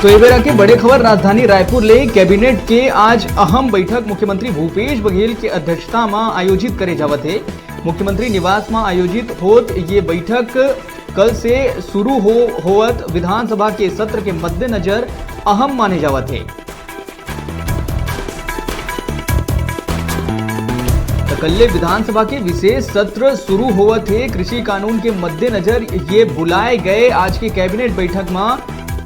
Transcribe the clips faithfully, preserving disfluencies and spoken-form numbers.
तो ये बेरा के बड़े खबर राजधानी रायपुर ले। कैबिनेट के आज अहम बैठक मुख्यमंत्री भूपेश बघेल के अध्यक्षता म आयोजित करे जावत हे। मुख्यमंत्री निवास म आयोजित होत ये बैठक कल से शुरू हो होवत विधानसभा के सत्र के मद्देनजर अहम माने जावत हे। त कल्ले विधानसभा के विशेष सत्र शुरू होवत हे। कृषि कानून के मद्देनजर ये बुलाए गए आज के कैबिनेट बैठक म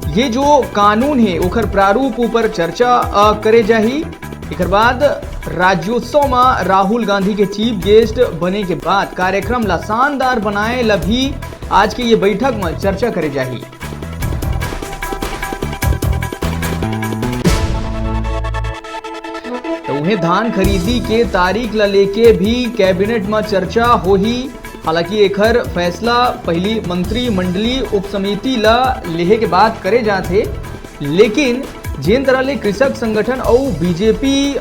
ये जो कानून हे ओकर प्रारूप ऊपर चर्चा, अ, करे जाही। एकर बाद राज्योत्सव म राहुल गांधी के चीफ गेस्ट बने के बाद कार्यक्रम ला शानदार बनाए ला भी आज के ये बैठक म चर्चा करे जाही। तो उहें धान खरीदी के तारीख ला लेके भी कैबिनेट म चर्चा होही। हालांकि एखर फैसला पहली मंत्रिमंडलीय उपसमिति ला लेहे के बाद करे जात हे, लेकिन जेन तरह ले कृषक संगठन अउ बीजेपी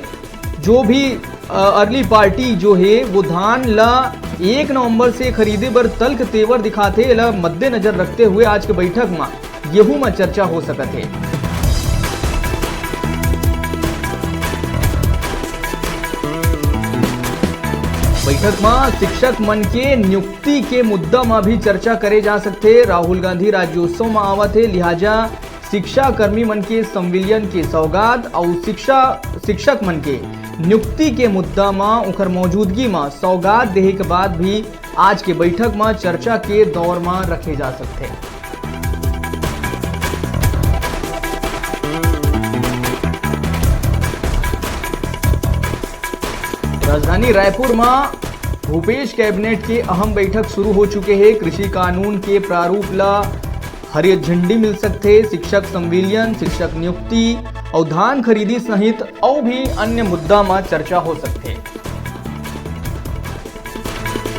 जो भी, अ, अर्ली पार्टी जो हे वो धान ला एक नवंबर से खरीदे बर तल्ख तेवर दिखाथे, एला मद्देनजर रखते हुए आज के बैठक म येहू म चर्चा हो सकत हे। बैठक म शिक्षक मन के नियुक्ति के मुद्दा म भी चर्चा करे जा सकथे। राहुल गांधी राज्योत्सव म आवत हे, लिहाजा शिक्षा कर्मी मन के संविलियन के सौगात अउ शिक्षा, शिक्षक मन के नियुक्ति के मुद्दा म उखर मौजूदगी म सौगात देहे के बाद भी आज के बैठक म चर्चा के दौर म रखे जा सकथे। राजधानी रायपुर म भूपेश कैबिनेट के अहम बैठक शुरू हो चुके हे। कृषि कानून के प्रारूप ला हरियर झंडी मिल सकथे। शिक्षक संविलियन, शिक्षक नियुक्ति अउ धान खरीदी सहित अउ भी अन्य मुद्दा म चर्चा हो सकथे।